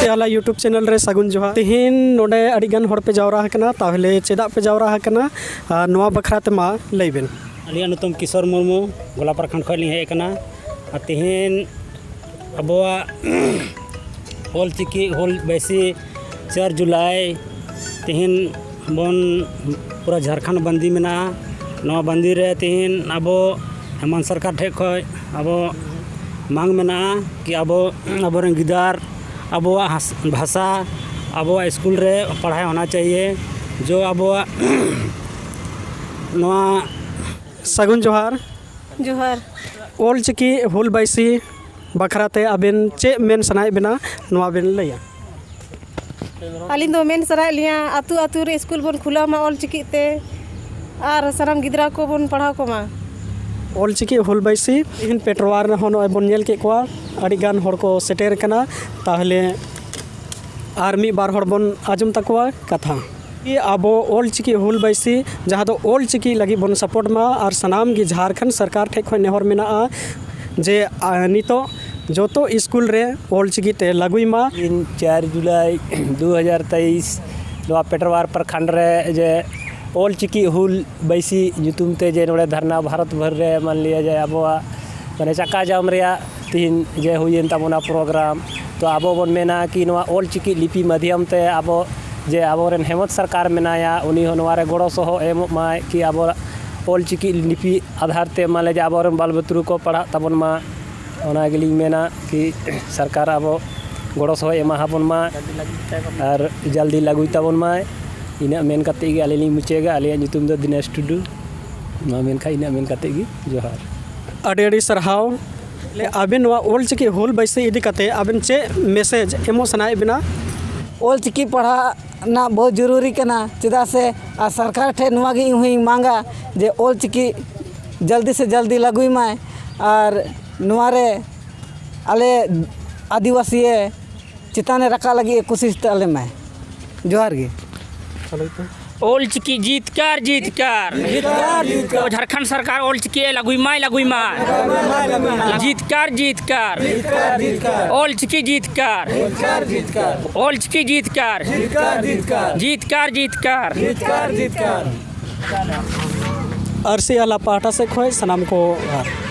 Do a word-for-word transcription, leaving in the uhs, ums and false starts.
ᱛᱮ ᱟᱞᱮ YouTube channel ᱨᱮ ᱥᱟᱹᱜᱩᱱ ᱡᱚᱦᱟᱨ᱾ ᱛᱮᱦᱮᱧ ᱱᱚᱰᱮ ᱟᱹᱰᱤ ᱜᱟᱱ ᱦᱚᱲ ᱯᱮ ᱡᱟᱣᱨᱟ ᱟᱠᱟᱱᱟ, ᱛᱟᱦᱚᱞᱮ ᱪᱮᱫᱟᱜ ᱯᱮ ᱡᱟᱣᱨᱟ ᱟᱠᱟᱱᱟ? ᱟᱨ ᱱᱚᱣᱟ ᱵᱟᱠᱷᱨᱟ ᱛᱮ ᱢᱟ ᱞᱟᱹᱭ ᱵᱮᱱ᱾ ᱟᱹᱞᱤᱧᱟᱜ ᱧᱩᱛᱩᱢ ᱠᱤᱥᱳᱨ ᱢᱩᱨᱢᱩ, ᱜᱚᱞᱟ ᱯᱨᱚᱠᱷᱚᱸᱰ ᱠᱷᱚᱱ ᱞᱤᱧ ᱦᱮᱡ ᱟᱠᱟᱱᱟ᱾ ᱟᱨ ᱛᱮᱦᱮᱧ ᱟᱵᱚᱣᱟᱜ ᱚᱞ ᱪᱤᱠᱤ ᱦᱩᱞ ᱵᱟᱭᱥᱤ ᱪᱟᱨ ᱡᱩᱞᱟᱭ, ᱛᱮᱦᱮᱧ ᱵᱚᱱ ᱯᱩᱨᱟᱹ ᱡᱷᱟᱲᱠᱷᱚᱸᱰ ᱵᱟᱱᱫᱤ ᱢᱮᱱᱟᱜᱼᱟ᱾ ᱱᱚᱣᱟ ᱵᱟᱱᱫᱤ ᱨᱮ ᱛᱮᱦᱮᱧ ᱟᱵᱚ ᱦᱮᱢᱟᱱᱛ ᱥᱚᱨᱠᱟᱨ ᱴᱷᱮᱱ ᱠᱷᱚᱱ ᱟᱵᱚ ᱢᱟᱝ ᱢᱮᱱᱟᱜᱼᱟ ᱠᱤ ᱟᱵᱚ, ᱟᱵᱚᱨᱮᱱ ᱜᱤᱫᱟᱹᱨ ᱟᱵᱚᱣᱟᱜ ᱦᱟᱥ-, ᱵᱷᱟᱥᱟ ᱟᱵᱚᱣᱟᱜ ᱥᱠᱩᱞ ᱨᱮ ᱯᱟᱲᱦᱟᱣ ᱦᱳᱱᱟ ᱪᱟᱦᱤᱭᱮ, ᱡᱚ ᱟᱵᱚᱣᱟᱜ ᱱᱚᱣᱟ ᱥᱟᱹᱜᱩᱱ ᱡᱚᱦᱟᱨ᱾ ᱡᱚᱦᱟᱨ᱾ ᱚᱞ ᱪᱤᱠᱤ ᱦᱩᱞ ᱵᱟᱭᱥᱤ ᱵᱟᱠᱷᱨᱟ ᱛᱮ ᱟᱵᱮᱱ ᱪᱮᱫ ᱢᱮᱱ ᱥᱟᱱᱟᱭᱮᱫ ᱵᱮᱱᱟ, ᱱᱚᱣᱟ ᱵᱮᱱ ᱞᱟᱹᱭᱟ? ᱟᱹᱞᱤᱧ ᱫᱚ ᱢᱮᱱ ᱥᱟᱱᱟᱭᱮᱫ ᱞᱤᱧᱟ, ᱟᱹᱛᱩ ᱟᱹᱛᱩ ᱨᱮ ᱥᱠᱩᱞ ᱵᱚᱱ ᱠᱷᱩᱞᱟᱹᱣ ᱢᱟ ᱚᱞ ᱪᱤᱠᱤ ᱛᱮ, ᱟᱨ ᱥᱟᱱᱟᱢ ᱜᱤᱫᱽᱨᱟᱹ ᱠᱚᱵᱚᱱ ᱯᱟᱲᱦᱟᱣ ᱠᱚᱢᱟ᱾ ᱚᱞ ᱪᱤᱠᱤ ᱦᱩᱞ ᱵᱟᱭᱥᱤ ᱛᱮᱦᱮᱧ ᱯᱮᱴᱣᱟᱨ ᱨᱮᱦᱚᱸ ᱱᱚᱜᱼᱚᱭ ᱵᱚᱱ ᱧᱮᱞ ᱠᱮᱫ ᱠᱚᱣᱟ, ᱟᱹᱰᱤ ᱜᱟᱱ ᱦᱚᱲ ᱠᱚ ᱥᱮᱴᱮᱨ ᱠᱟᱱᱟ᱾ ᱛᱟᱦᱚᱞᱮ ᱟᱨ ᱢᱤᱫ ᱵᱟᱨ ᱦᱚᱲ ᱵᱚᱱ ᱟᱸᱡᱚᱢ ᱛᱟᱠᱚᱣᱟ ᱠᱟᱛᱷᱟ᱾ ᱟᱵᱚ ᱚᱞ ᱪᱤᱠᱤ ᱦᱩᱞ ᱵᱟᱭᱥᱤ, ᱡᱟᱦᱟᱸ ᱫᱚ ᱚᱞ ᱪᱤᱠᱤ ᱞᱟᱹᱜᱤᱫ ᱵᱚᱱ ᱥᱟᱯᱳᱨᱴ ᱢᱟ, ᱟᱨ ᱥᱟᱱᱟᱢ ᱜᱮ ᱡᱷᱟᱲᱠᱷᱚᱸᱰ ᱥᱚᱨᱠᱟᱨ ᱴᱷᱮᱱ ᱠᱷᱚᱱ ᱱᱮᱦᱚᱨ ᱢᱮᱱᱟᱜᱼᱟ ᱡᱮ, ᱟ, ᱱᱤᱛᱚᱜ ᱡᱚᱛᱚ ᱥᱠᱩᱞ ᱨᱮ ᱚᱞ ᱪᱤᱠᱤ ᱛᱮ ᱞᱟᱹᱜᱩᱭ ᱢᱟ᱾ ᱫᱤᱱ ᱪᱟᱨ ᱡᱩᱞᱟᱭ ᱫᱩ ᱦᱟᱡᱟᱨ ᱛᱮᱭᱤᱥ, ᱱᱚᱣᱟ ᱯᱮᱴᱣᱟᱨ ᱯᱨᱚᱠᱷᱚᱸᱰ ᱨᱮ ᱡᱮ ᱚᱞ ᱪᱤᱠᱤ ᱦᱩᱞ ᱵᱟᱭᱥᱤ ᱧᱩᱛᱩᱢ ᱛᱮ ᱡᱮ ᱱᱚᱰᱮ ᱫᱷᱟᱨᱱᱟ ᱵᱷᱟᱨᱚᱛ ᱵᱷᱚᱨ ᱨᱮ, ᱢᱟᱱ ᱞᱤᱭᱟ ᱡᱮ ᱟᱵᱚᱣᱟᱜ ᱢᱟᱱᱮ ᱪᱟᱠᱟ ᱡᱟᱢ ᱨᱮᱭᱟᱜ ᱛᱤᱦᱤᱧ ᱡᱮ ᱦᱩᱭᱮᱱ ᱛᱟᱵᱚᱱᱟ ᱯᱨᱳᱜᱨᱟᱢ, ᱛᱚ ᱟᱵᱚ ᱵᱚᱱ ᱢᱮᱱᱟ ᱠᱤ ᱱᱚᱣᱟ ᱚᱞ ᱪᱤᱠᱤ ᱞᱤᱯᱤ ᱢᱟᱫᱷᱭᱚᱢ ᱛᱮ ᱟᱵᱚ ᱡᱮ ᱟᱵᱚᱨᱮᱱ ᱦᱮᱢᱚᱱᱛ ᱥᱚᱨᱠᱟᱨ ᱢᱮᱱᱟᱭᱟ, ᱩᱱᱤ ᱦᱚᱸ ᱱᱚᱣᱟ ᱨᱮ ᱜᱚᱲᱚ ᱥᱚᱦᱚ ᱮᱢᱚᱜ ᱢᱟᱭ ᱠᱤ ᱟᱵᱚ ᱚᱞ ᱪᱤᱠᱤ ᱞᱤᱯᱤ ᱟᱫᱷᱟᱨ ᱛᱮ ᱢᱟᱱᱮ ᱡᱮ ᱟᱵᱚᱨᱮᱱ ᱵᱟᱞ ᱵᱟᱹᱛᱨᱩ ᱠᱚ ᱯᱟᱲᱦᱟᱜ ᱛᱟᱵᱚᱱ ᱢᱟ᱾ ᱚᱱᱟ ᱜᱮᱞᱤᱧ ᱢᱮᱱᱟ ᱠᱤ ᱥᱚᱨᱠᱟᱨ ᱟᱵᱚ ᱜᱚᱲᱚ ᱥᱚᱦᱚ ᱮᱢᱟ ᱦᱟᱵᱚᱱ ᱢᱟ ᱟᱨ ᱡᱟᱞᱫᱤ ᱞᱟᱹᱜᱩᱭ ᱛᱟᱵᱚᱱ ᱢᱟᱭ᱾ ᱤᱱᱟᱹᱜ ᱢᱮᱱ ᱠᱟᱛᱮ ᱜᱮ ᱟᱹᱞᱤᱧ ᱞᱤᱧ ᱢᱩᱪᱟᱹᱫᱟ᱾ ᱟᱞᱮᱭᱟᱜ ᱧᱩᱛᱩᱢ ᱫᱚ ᱫᱤᱱᱮᱥ ᱴᱩᱰᱩ᱾ ᱢᱟ ᱢᱮᱱᱠᱷᱟᱱ ᱤᱱᱟᱹᱜ ᱢᱮᱱ ᱠᱟᱛᱮ ᱜᱮ ᱡᱚᱦᱟᱨ᱾ ᱟᱹᱰᱤ ᱟᱹᱰᱤ ᱥᱟᱨᱦᱟᱣ᱾ ᱟᱵᱮᱱ ᱱᱚᱣᱟ ᱚᱞ ᱪᱤᱠᱤ ᱦᱩᱞ ᱵᱟᱭᱥᱤ ᱤᱫᱤ ᱠᱟᱛᱮ ᱟᱵᱮᱱ ᱪᱮᱫ ᱢᱮᱥᱮᱡᱽ ᱮᱢᱚᱜ ᱥᱟᱱᱟᱭᱮᱫ ᱵᱮᱱᱟ? ᱚᱞ ᱪᱤᱠᱤ ᱯᱟᱲᱦᱟᱜ ᱨᱮᱱᱟᱜ ᱵᱚᱦᱩᱛ ᱡᱚᱨᱩᱨᱤ ᱠᱟᱱᱟ, ᱪᱮᱫᱟᱜ ᱥᱮ ᱟᱨ ᱥᱚᱨᱠᱟᱨ ᱴᱷᱮᱱ ᱱᱚᱣᱟ ᱜᱮ ᱤᱧ ᱦᱚᱸᱧ ᱢᱟᱜᱟ ᱡᱮ ᱚᱞ ᱪᱤᱠᱤ ᱡᱚᱞᱫᱤ ᱥᱮ ᱡᱚᱞᱫᱤ ᱞᱟᱹᱜᱩᱭ ᱢᱟᱭ, ᱟᱨ ᱱᱚᱣᱟ ᱨᱮ ᱟᱞᱮ ᱟᱹᱫᱤᱵᱟᱹᱥᱤ ᱪᱮᱛᱟᱱ ᱨᱮ ᱨᱟᱠᱟᱵ ᱞᱟᱹᱜᱤᱫ ᱮ ᱠᱩᱥᱤᱥ ᱛᱟᱞᱮ ᱢᱟᱭ᱾ ᱡᱚᱦᱟᱨ ᱜᱮ᱾ ᱚᱞᱪᱤᱠᱤ ᱡᱤᱛᱠᱟᱨ, ᱡᱤᱛᱠᱟᱨ᱾ ᱡᱷᱟᱲᱠᱷᱚᱸᱰ ᱥᱚᱨᱠᱟᱨ ᱚᱞᱪᱤᱠᱤ ᱮ ᱞᱟᱹᱜᱩᱭ ᱢᱟᱭ, ᱞᱟᱹᱜᱩᱭ ᱢᱟᱭ᱾ ᱡᱤᱛᱠᱟᱨ, ᱡᱤᱛᱠᱟᱨ᱾ ᱚᱞᱪᱤᱠᱤ ᱡᱤᱛᱠᱟᱨ᱾ ᱚᱞᱪᱤᱠᱤ ᱡᱤᱛᱠᱟᱨ᱾ ᱡᱤᱛᱠᱟᱨ, ᱡᱤᱛᱠᱟᱨ᱾ ᱟᱹᱨᱥᱤ ᱟᱦᱞᱟ ᱯᱟᱦᱴᱟ ᱥᱮᱫ ᱠᱷᱚᱱ ᱥᱟᱱᱟᱢ ᱠᱚ ᱡᱚᱦᱟᱨ᱾